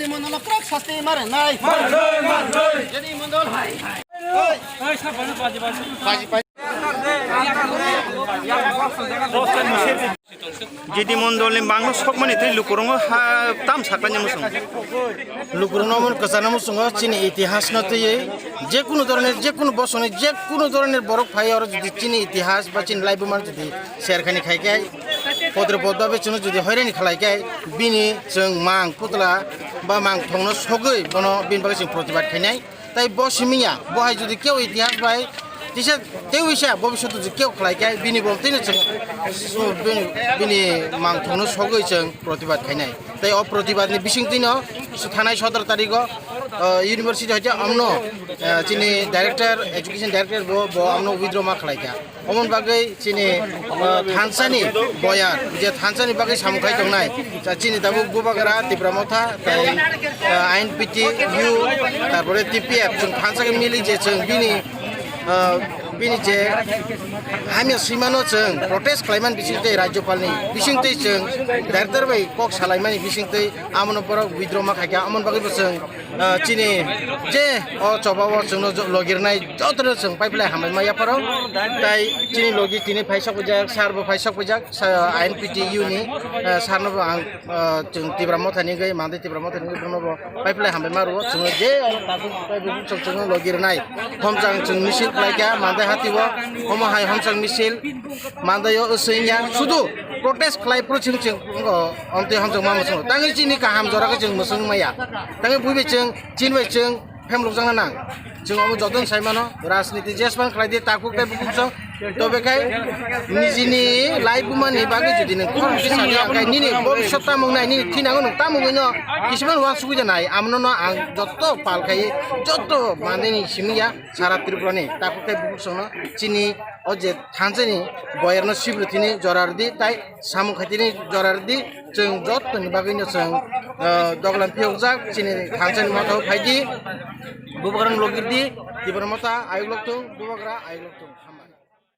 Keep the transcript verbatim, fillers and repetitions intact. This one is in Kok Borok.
Mandal kwrak sasti marinai. Jadi mandal hai. Baji, baji. Jidi mondolni bangno sokmani tei lukurungo ha tam sakani muchung. Lukurungo mon kwchana muchungo chini itihasno twiwi jekunu dhoroner, jekunu bosongni, jekunu dhoroner borok phai oro jodi chini itihas ba chini laibuma jodi serkhani khai khe, podre podba be chwngno jodi hoirani khlai khe, bini chwng mang putla ba mang thongno sogwi bono bini bagwi chwng protibad khainai. Tai bo simi ya, bo hai jodi keu itihas bai tisa tei wisa bobiswt jodi keu khlai khe bini bo tini chwng bini, bini mang thongno sogwi chwng protibad khainai. Tai o protibad ni bising tino thanai sodor tarigo, uh, university hoite amno, uh, chini director, education director bo, bo amno withdraw ma khlai kha. Omon bagwi chini, uh, thansani boyar, je thansani bagwi samung khai tongnai. Chini tabuk Bubagra, Tipra Motha, tai, uh, I N P T U, tarpore T P F, chwng thansa khe mili je chwng bini, uh, bini je hamya swimano chwng protest khlaiman bisingtwi, Rajyapalni bisingtwi chwng director bai kok salaimani bisingtwi amono borok withdraw ma khaikha, amon bagwi bo chwng, ah, chini je o choba o chwngno jo-, logirnai jotono chwng paiphilai hambai ma yapharo. Tai chini logi tini phaisok phaijak, sir bo phaisok phaijak, sa-, I N P T U ni, ah, sir no bo ang, ah, chwng Tipra Motha ni wngwi, Mandai Tipra Motha ni wngwi bono bo paiphilai hambai ma rwo. Chwngno je o chwng, chwngno logirnai homchang chwng misil khlaikha, Mandai hati o, omo hai homchang misil, Mandai o swngya, sudu protest khlai phuru chwng chwng, o, omtwi hamchang ma muchungo. Tangwi chini kaham jora khe chwng muchung maya. Tangwi buibai chwng, chinbai chwng, phem lukjakna nang. Chwng omo jotono sai mano, rajniti jespan khlai di, takhuk tei bukhuk chwng. Tobe khai nijini laibuma ni bagwi jodi nwng khorang kisa di, ang khai nini bobiswt tamung nai, nini thinango nwng tamungwi no kisima uansugwi da nai. Amono no ang joto pal khai, joto manwi ni simi ya, sara Tripura ni takhuk tei bukhuk chwngno chini o je thansani boyarno sibri thini jora rwdi, tai samung khaitini jora rwdi, chwng jottoni bagwino chwng, ah, doglam phiyokjak, chini thansani motha o phaidi, Bubagrano logirdi, Tipra Motha ayuk loktung, Bubagra ayuk loktung, hambai.